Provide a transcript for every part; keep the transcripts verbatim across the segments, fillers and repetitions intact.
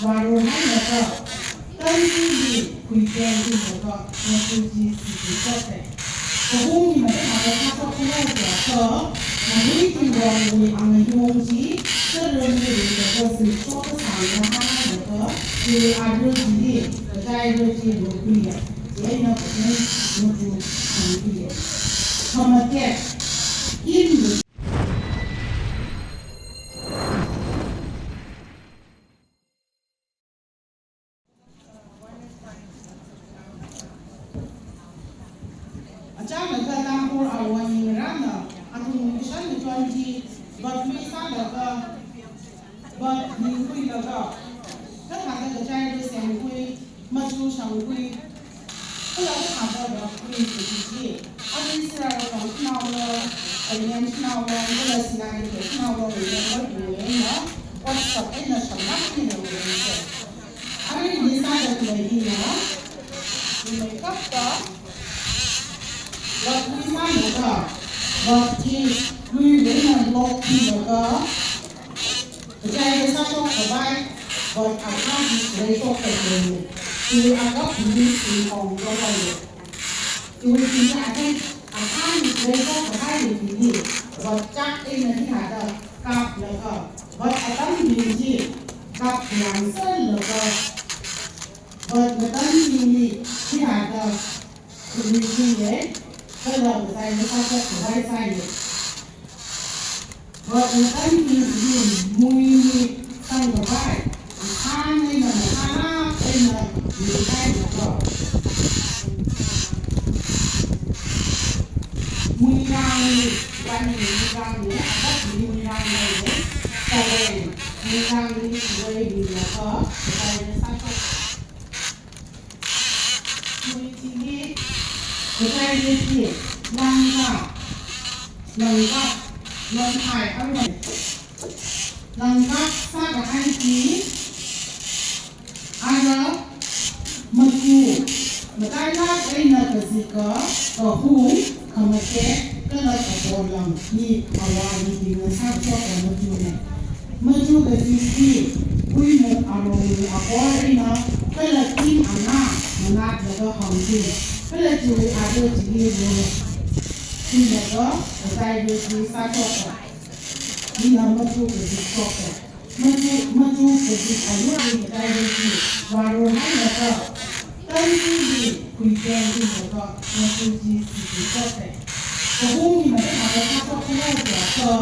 Varor hailaga, tanchili khuiteng khuilaga, machu chi siki shokte. Kahung hina thāda sāshok khuilaga, mahui tingwangwui angayung chi, saran khuilaga, sishok kasāngda hailaga, chi arui chili, kachai arui chi rokhuiya. Chieina kachai machu shangkhuiya. Khamatet, in Achālaga Tangkhul Awo Ningranna, athum kashan kachon chi, vātmi sālaga, vātmi khuilaga, kathāda kachai arui shangkhui, machu shangkhui, kala kathāda vātmi khuishi. Arui sirara kong shanaolo, ayan shanaolo, kala sinari kong shanaolo, ayan vātmi eina, WhatsApp eina shamlāk eina vātmi. Arui ni sāda khalei hina, ni mai kapta, vātmi sālaga, vāt chi luiwui eina lock thilaga, kachai arui sāshok khavai, vāt akha hi reishok khavai, chi akha hi chi ong khavai. Chiwui chi akha, akha hi reishok khavai hi, vāt chak eina hithāda kaplaga, vāt atam hi chi kaplāng sālaga, vāt matam hi hithāda khuiluishiye, kala kachai arui sāshok khavai sāye. Vāt matam hi, hi muimi sangkhavai, akha eina mathālāk eina muihailaga, muirangli, vātmi muirangli, avātmi muirangli, karen muirangli, reilaga, kachai arui sāshok. Khuichili, kachai arui chi, langkap, langkap, langkai arui. Langkap sākahai chi, ara, machu, matailāk eina kazika, kahung, khamatet, kala kapolam hi awui bingna sāshok khavai machune. Machu kaji chi, huimuk arongwui akor eina, kala ting ana, manatlaga hangting, kala chiwui arui chili ro, khuilaga, kachai arui chi sāshok khavai. Hina machu kaji shokte. Machu, machu kaji ayur ni kachai arui chi, varor hailaga, tanchili khuiteng khuilaga, machu chi siki shokte. Kahung hina thāda sāshok khuilaga,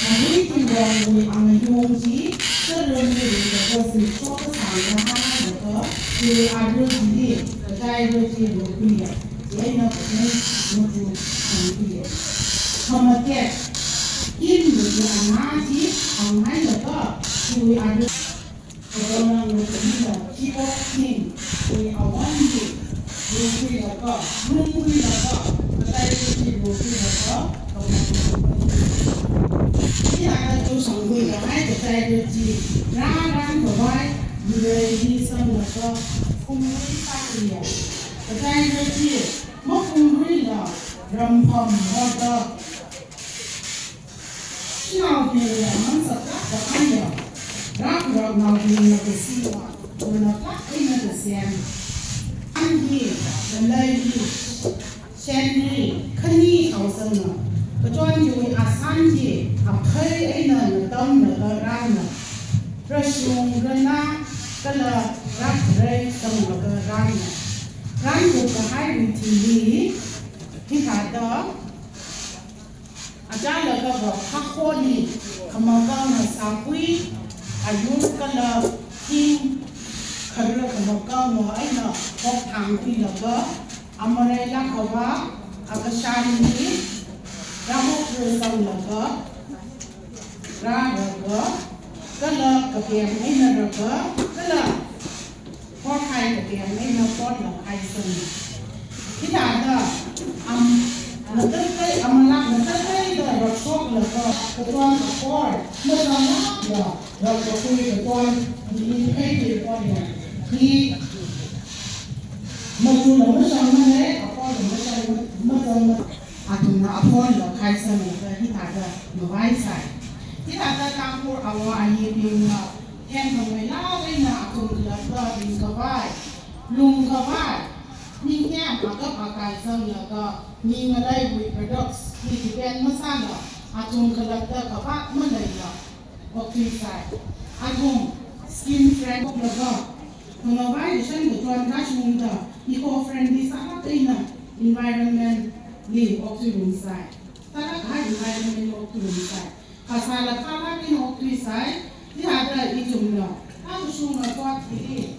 mahui tingwangwui angayung chi, saran khuilaga, sishok kasāngda hailaga, chi arui chili, kachai arui chi rokhuiya. Chieina kachai arui machu shangkhuiya. Khamatet, in machu ana chi, anghailaga, chiwui arui, katonang machu hina, chipok ting, chiwui awan chi, rokhuilaga, rungkhuilaga, kachai arui chi rokhuilaga, katonang machu. Hithāda machu shangkhuikahai kachai arui chi, rārang khavai, mireili sanglaga, phungri sāya. Kachai arui chi, maphungruila, rampham hoda, shanaobingla masaklāk kahaiya, rak raknaobingna kasiya, kona klāk eina kasem. An hi, ngalei hi, shenri, khani haosangna, kachon chiwui asan chi, aphei eina natamlaga rāna, rashung rana, kala rak rei sanglaga rāna. Rānkup kahaiwui thili, hithāda, achālakha hakholi, khamakangna sākhui, ayur kala ting, kharā khamakangva eina hokthang khuilaga, amareilāk khavā, akashan hi, rāhok rāsanglaga, rālaga, kala kapem eina laga, kala horhai kapem eina horlaga haisang. Hithāda, am, natatei, amalāk natatei da rāshoklaga, kachon kahor, mazanglākla, rākakhui kachon, hi, hi, hi, hi, hi, machuna mazangmane, kahorla mazang, mazangma, athumna kahorla khaisanglaga hithāda mavaisai. Hithāda Tangkhul awo ayibingna, themkhamei lāveina athum khavai, lung khavai, ningyāng akap akai sanglaga, mi ngaleiwui products li depend masāla, athum khalatta khavāt maleila okthuisai. Athum skin friend laga, khangabai dashan kachon kashungda, eco-friendly sālāk eina environment li okthuirumsai. Sālāk kahai environment li okthuirumsai. Kasāla khalāk eina okthuisai. Hithāda ithumna, akashunga tuat hili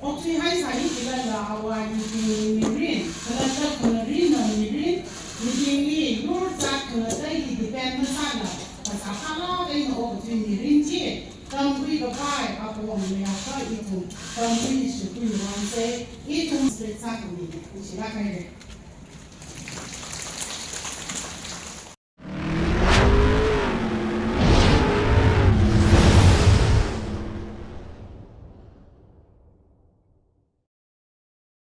okthuihaisai. Hi chilala awui mirin, khalatta khalarinna mirin, mirinli, yur zat khalattaili depend masāla, kasā khalāk eina okathui mirin chi, tamkhui kapai apong mayākha ithum, tamkhui shukhui vāngsei, ithum straight sākhami, chila kaire.